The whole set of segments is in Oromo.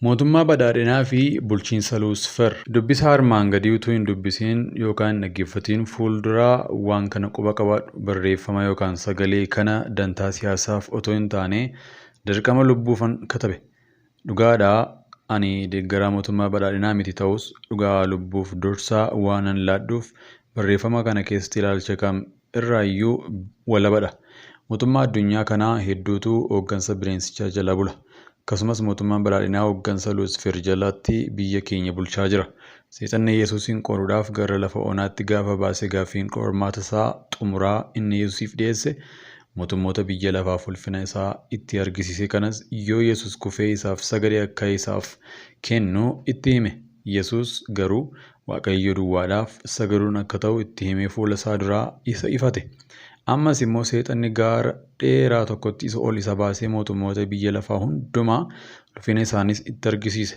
Mootummaa badhaadhinaa fi bulchiinsa Luusfer. Dubbisa armaan gadii utuu hin dubbisiin yookaan hin dhaggeeffatiin fuulduraa waan kana quba qabaadhu. Barreeffama yookaan sagalee kana dantaa siyaasaaf otoo hin taane dirqama lubbuufan katabe. Dhugaadhaa, ani deeggaraa mootummaa badhaadhinaa miti, ta'us dhugaa lubbuuf dursaa waanan laadhuuf barreeffama kana keessatti ilaalcha kam irraayyuu walabadha. Mootummaa addunyaa kanaa hedduutu hooggansa bineensichaa jala bula. Akkasumas mootummaan badhaadhinaa hooggansa Luusfer jalatti biyya keenya bulchaa jira. Seexanni Yesuusin qoruudhaaf gara lafa onaatti gaafa baase, gaaffiin qormaata isaa xumuraa inni Yesuusiif dhiyeesse mootummoota biyya lafaaf ulfina isaa itti argisiise kanas yoo Yesuus kufee isaaf sagade akka isaaf kennu itti hime. Yesuus garuu Waaqayyo duwwaadhaaf sagaduun akka ta'u itti himee fuula isaa duraa isa ifate. Ammas immoo seexanni gaara dheeraa tokkotti isa ol isa baasee mootummoota biyya lafaa hundumaa ulfina isaaniis itti argisiise.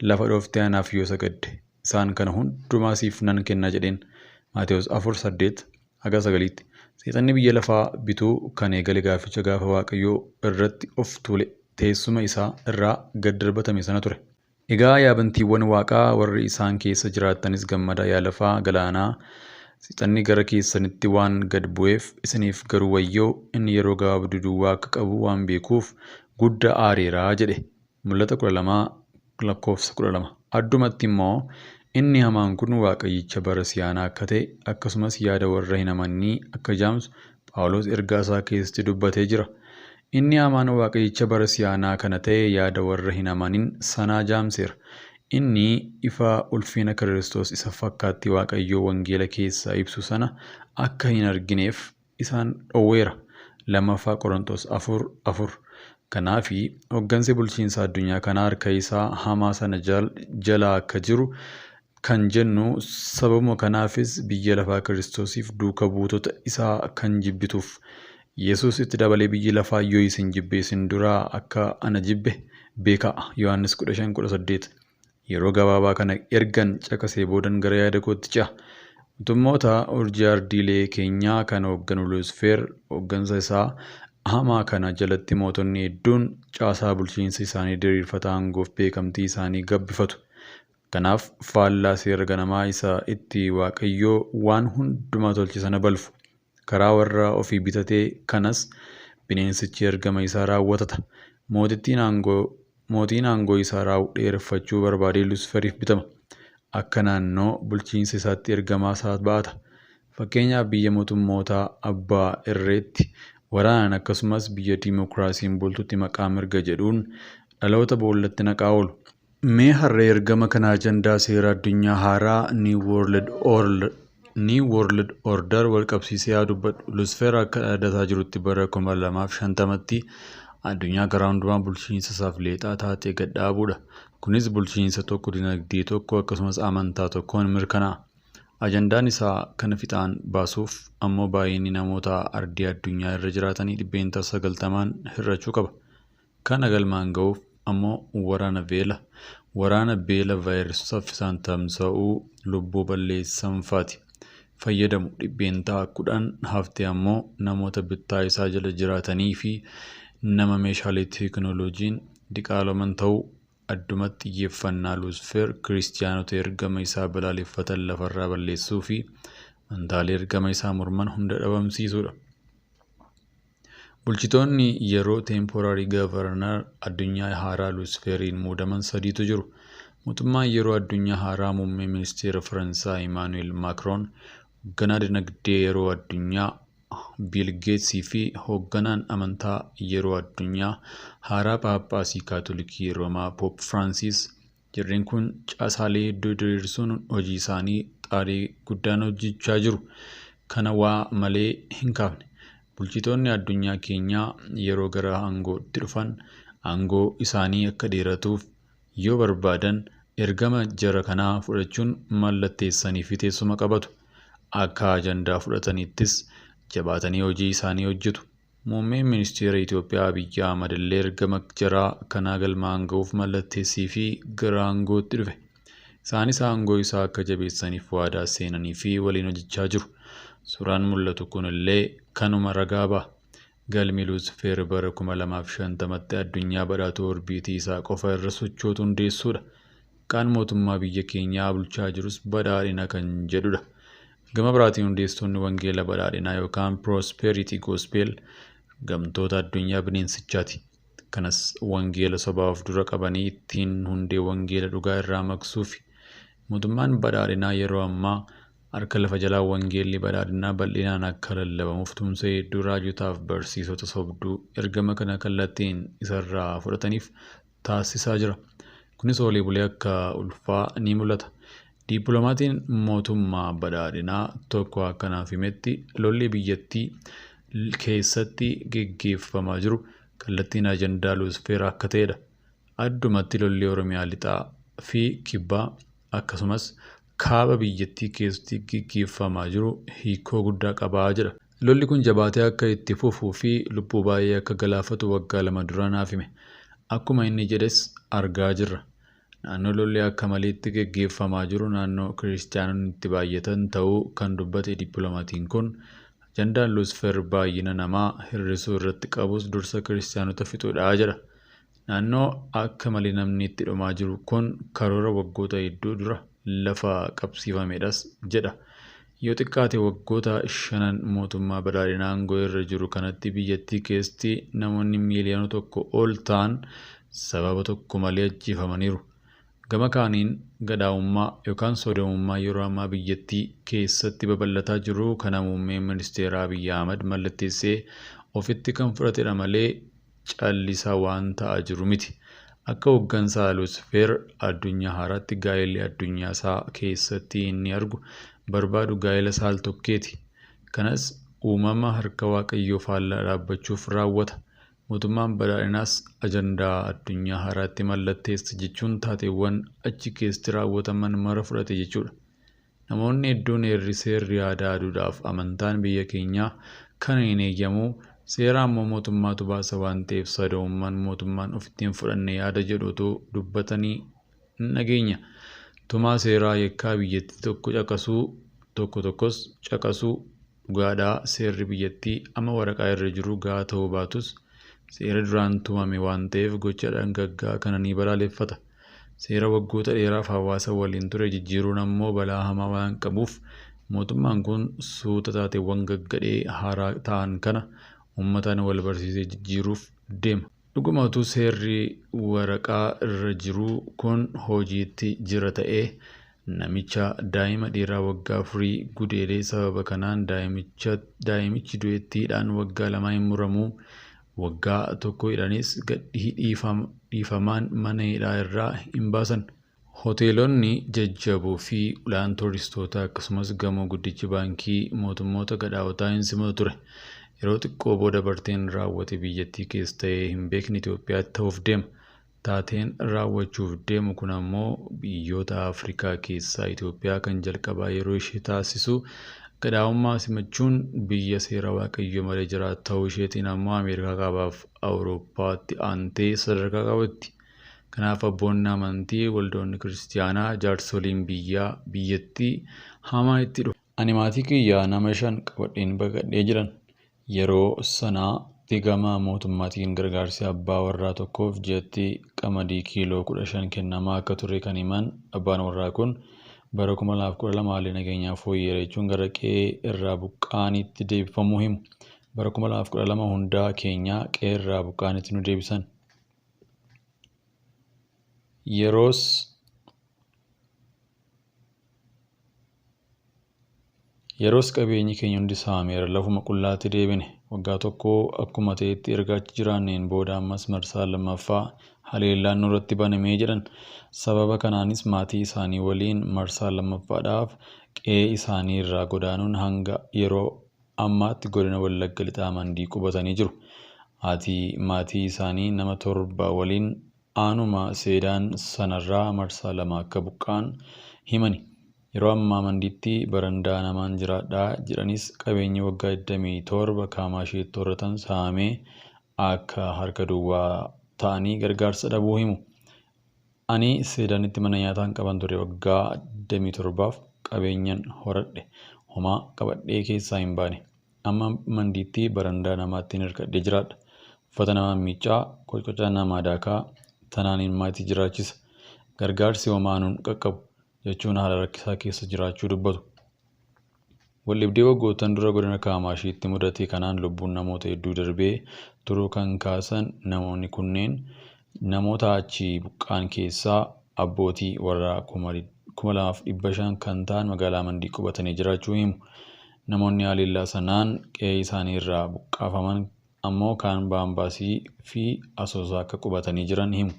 "Lafa dhooftee anaaf yoo sagadde, isaan kana hundumaa siif nan kenna" jedheen. Maatewos 4:8 haga 9tti. Seexanni biyya lafaa bituu kan eegale gaaficha gaafa Waaqayyoo irratti of tuule teessuma isaa irraa gad darbatame sana ture. "Egaa yaa bantiiwwan waaqaa, warri isaan keessa jiraattanis gammadaa! Yaa lafaa, galaanaa, seexanni gara keessanitti waan gad bu'eef isiniif garuu wayyoo! Inni yeroo gabaabduu duwwaa akka qabu waan beekuuf guddaa aareera" jedhe. Mul'ata 12 lakkoofsa 12. Addumatti immoo inni hamaan kun waaqayyicha bara si'anaa akka ta'e, akkasumas yaada warra hin amannii akka jaamsu Phaawulos ergaa isaa keessatti dubbatee jira. Inni hamaan waaqayyicha bara si'anaa kana ta'e yaada warra hin amanin sanaa jaamseera. Inni ifa ulfina Kiristoos isa fakkaattii Waaqayyoo wangeela keessaa ibsu sana akka hin argineef isaan dhowweera. 2ffaa Qorontos 4:4. Kanaafi hooggansi bulchiinsa addunyaa kanaa harka isaa hamaa sana jala akka jiru kan jennu sababuma kanaafis biyya lafaa Kiristoosiif duuka buutota isaa kan jibbituuf. Yesuus itti dabalee, "Biyyi lafaa yoo isin jibbe, isin duraa akka ana jibbe beekaa." Yohaannis 15:18. Yeroo gabaabaa kana ergan caqasee boodan gara yaada kootti ce'a. Mootummoota urjii ardiilee keenyaa kan hoogganu Luusfeer hooggansa isaa hamaa kana jalatti mootonni hedduun caasaa bulchiinsa isaanii diriirfata aangoof beekamtii isaanii gabbifatu. Kanaaf faallaa seera ganamaa isa itti Waaqayyoo waan hundumaa tolche sana balfu. Karaa warra ofii bitatee kanas bineensichi ergama isaa raawwatata. Mootittiin aangoo mootiin aangoo isaa dheereffachuu barbaadee Luusferiif bitama. Akka naannoo bulchiinsa isaatti ergamaa isaa ba'ata. Fakkeenyaaf, biyya mootummoota abbaa irreetti waraanaan, akkasumas biyya diimokiraasiin bultutti maqaa mirga jedhuun dhaloota boollatti naqaa oolu. Mee har'a ergama kana ajandaa seera addunyaa haaraa, New World Order, wal qabsiisee haa dubbadhu. Luusfer akka dhaadataa jirutti bara 2050tti addunyaa karaa hundumaa bulchiinsa isaaf leexaa taate gad dhaabuudha. Kunis bulchiinsa tokko, dinagdee tokko, akkasumas amantaa tokkoon mirkanaa'a. Ajandaan isaa kana fixaan baasuuf ammoo baay'inni namoota ardii addunyaa irra jiraatanii 90% hir'achuu qaba. Kana galmaan ga'uuf ammoo waraana beela vaayirasii saffisaan tamsa'uu lubbuu balleessanfaati fayyadamu. 10% hafte ammoo namoota bittaa isaa jala jiraatanii fi nama meeshaalee teekinooloojiin diqaaloman ta'uu. Addumatti xiyyeeffannaa Luusfer kiristiyaanota ergama isaa balaaleffatan lafarraa balleessuu fi amantaalee ergama isaa morman hunda dhabamsiisuudha. Bulchitoonni yeroo, temporary governor, addunyaa haaraa Luusferiin muudaman sadiitu jiru. Mootummaan yeroo addunyaa haaraa muummee ministeera Faransaay Imaanu'eel Maakroon, hoogganaa dinagdee yeroo addunyaa Biil Geetsii fi hoogganaan amantaa yeroo addunyaa haaraa Paappaasii Kaatolikii Roomaa Poop Firaansis. Jarreen kun caasaalee hedduu diriirsuun hojii isaanii xaarii guddaan hojjechaa jiru. Kana waa malee hin kaafne. Bulchitoonni addunyaa keenyaa yeroo gara aangootti dhufan aangoo isaanii akka dheeratuuf yoo barbaadan ergama jara kanaa fudhachuun mallatteessanii fi teessuma qabatu. Akka ajandaa fudhataniittis jabaatanii hojii isaanii hojjetu. Muummeen ministeera Itoophiyaa Abiyyi Ahmad illee ergama jaraa kanaa galmaan ga'uuf mallatteessii fi gara aangootti dhufe. Isaanis aangoo isaa akka jabeessaniif waadaa seenanii fi waliin hojjechaa jiru. Suuraan mul'atu kun illee kanuma ragaa ba'a. Galmi Luusifeer bara 2050tti addunyaa badhaatuu orbiitii isaa qofa irra sochootu hundeessuudha. Maqaan mootummaa biyya keenyaa bulchaa jirus badhaadhina kan jedhudha. Gama biraatiin hundeessitoonni wangeela badhaadhinaa yookaan Prosperity Gospel gamtoota addunyaa bineensichaati. Kanas wangeela sobaa of dura qabanii ittiin hundee wangeela dhugaa irraa maqsuufi. Mootummaan badhaadhinaa yeroo ammaa harka lafa jalaa wangeelli badhaadhinaa bal'inaan akka lallabamuuf tumsa hedduu raajotaaf barsiisota sobduu ergama kana kallattiin isarraa fudhataniif taasisaa jira. Kunis oolee bulee akka ulfaa ni mul'ata. Dippiloomatiin mootummaa badhaadhinaa tokko akka naaf himetti lolli biyyattii keessatti geggeeffamaa jiru kallattiin ajandaa Luusifeer akka ta'edha. Addumatti lolli Oromiyaa lixaa fi kibbaa akkasumas kaaba biyyattii keessatti geggeeffamaa jiru hiikoo guddaa qabaa jedha. Lolli kun jabaatee akka itti fufuu fi lubbuu baay'ee akka galaafatu waggaa 2 dura naaf hime. Akkuma inni jedhes argaa jirra. Naannoo lolli akka maleetti geggeeffamaa jiru naannoo kiristaanonni itti baay'atan ta'uu kan dubbate dippiloomatiin kun ajandaan Luusifeer baay'ina namaa hir'isuu irratti qabus dursa kiristaanota fixuudha jedha. Naannoo akka malee namni itti dhumaa jiru kun karoora waggoota hedduu dura lafa qabsiifamedhas jedha. Yoo xiqqaate waggoota 5 mootummaa badhaadhinaa aangoo irra jiru kanatti biyyattii keessatti namoonni miiliyoona 1 ol ta'an sababa tokko malee ajjeefamaniiru. Gama kaaniin gadhaa'ummaa yookaan sodoomummaa yeroo ammaa biyyattii keessatti babal'ataa jiru kana muummeen ministeera Abiyyi Ahmad mallatteessee ofitti kan fudhatedha malee callisaa waan ta'aa jiru miti. Akka hooggansaa Luusifeer addunyaa haaraatti gaa'elli addunyaa isaa keessatti inni argu barbaadu gaa'ela saal-tokkeeti. Kanas uumama harka Waaqayyoo faallaa dhaabbachuuf raawwata. Mootummaan badhaadhinaas ajandaa addunyaa haaraatti mallatteessa jechuun taateewwan achi keessatti raawwataman mara fudhate jechuudha. Namoonni hedduun heerri seerri aadaa duudhaaf amantaan biyya keenyaa kana hin eeyyamu, seera ammoo mootummaatu baasa waan ta'eef sodoomummaan mootummaan ofitti hin fudhanne yaada jedhu otoo dubbatanii hin dhageenya. Tumaa seeraa yakkaa biyyattii tokko caqasuu tokko tokkos caqasuu dhugaadhaa seerri biyyattii amma waraqaa irra jiru gahaa ta'uu baatus seera duraan tumame waan ta'eef gocha dhangaggaa kana ni balaaleffata. Seera waggoota dheeraaf hawaasa waliin ture jijjiiruun ammoo balaa hamaa waan qabuuf mootummaan kun suuta taateewwan gaggadhee haaraa ta'an kana uummataan wal barsiisee jijjiiruuf deema. Dhuguma utuu seerri waraqaa irra jiru kun hojiitti jira ta'ee namicha daa'ima dhiiraa waggaa 4 gudeedee sababa kanaan daa'imichi du'etti hidhaan waggaa 2 hin muramuu, waggaa 1 hidhanis dhiifamaan mana hidhaa irraa hin baasan. Hoteelonni jajjaboo fi ulaan tuuristootaa akkasumas gamoo guddichi baankii mootummoota gadhaawotaa hin simatu ture. Yeroo xiqqoo booda barteen raawwate biyyattii keessa ta'ee hin beekne Itoophiyaatti ta'uuf deema. Taateen raawwachuuf deemu kun ammoo biyyoota Afrikaa keessaa Itoophiyaa kan jalqabaa yeroo ishee taasisu gadhaa'ummaa simachuun biyya seera Waaqayyoo malee jiraatu ta'uu isheetiin ammoo Ameerikaa kaabaaf Awurooppaatti aantee sadarkaa qabatti. Kanaaf abboonni amantii, waldoonni kiristaanaa, jaarsoliin biyyaa biyyattii hamaa itti dhufu. Ani maatii kiyya nama 5 qabadheen baqadhee jiran. Yeroo sanaatti gama mootummaatiin gargaarsi abbaa warraa tokkoof ji'atti qamadii kiiloo 15 kennamaa akka ture kan himan abbaan warraa kun bara 2012 haalli nageenyaa fooyyeera jechuun gara qe'ee irraa buqqaanitti deebifamuu himu. Bara 2012 hundaa keenyaa qe'ee irraa buqqaanitti nu deebisan. Yeroos qabeenyi keenya hundi saameera lafuma qullaatti deebine. Waggaa tokko akkuma ta'etti erga achi jiraanneen booda ammas marsaa lammaffaa haleellaan nurratti banamee jedhan. Sababa kanaanis maatii isaanii waliin marsaa lammaffaadhaaf qe'ee isaanii irraa godaanuun hanga yeroo ammaatti godina Wallagga Lixaa Mandii qubatanii jiru. Haati maatii isaanii nama 7 waliin aanuma Seedaan sanarraa marsaa 2 akka buqqa'an himani. Yeroo ammaa Mandiitti barandaa namaan jiraadhaa jedhanis qabeenyi waggaa 27 Kaamaashiitti horatan saamamee akka harka duwwaa ta'anii gargaarsa dhabuu himu. Ani Seedaanitti mana nyaataan qaban ture waggaa 27f qabeenyan horadhe homaa qabadhee keessaa hin baane. Amma Mandiitti barandaa namaattiin hirkadhee jiraadha. Uffata namaa miiccaa, qocqocaa namaa daakaa, tanaaniin maatii jiraachisa. Gargaarsi homaa nun qaqqabu jechuun haala rakkisaa keessa jiraachuu dubbatu. Waldhibdee waggoottan dura godina Kaamaashiitti mudate kanaan lubbuun namoota hedduu darbee turuu kan kaasan namoonni kunneen, namoota achii buqqa'an keessaa abbootii warraa 2,500 kan ta'an magaalaa Mandii qubatanii jiraachuu himu. Namoonni haleellaa sanaan qe'ee isaanii irraa buqqaafaman ammoo kaan Baambaasii fi Asoosaa akka qubatanii jiran himu.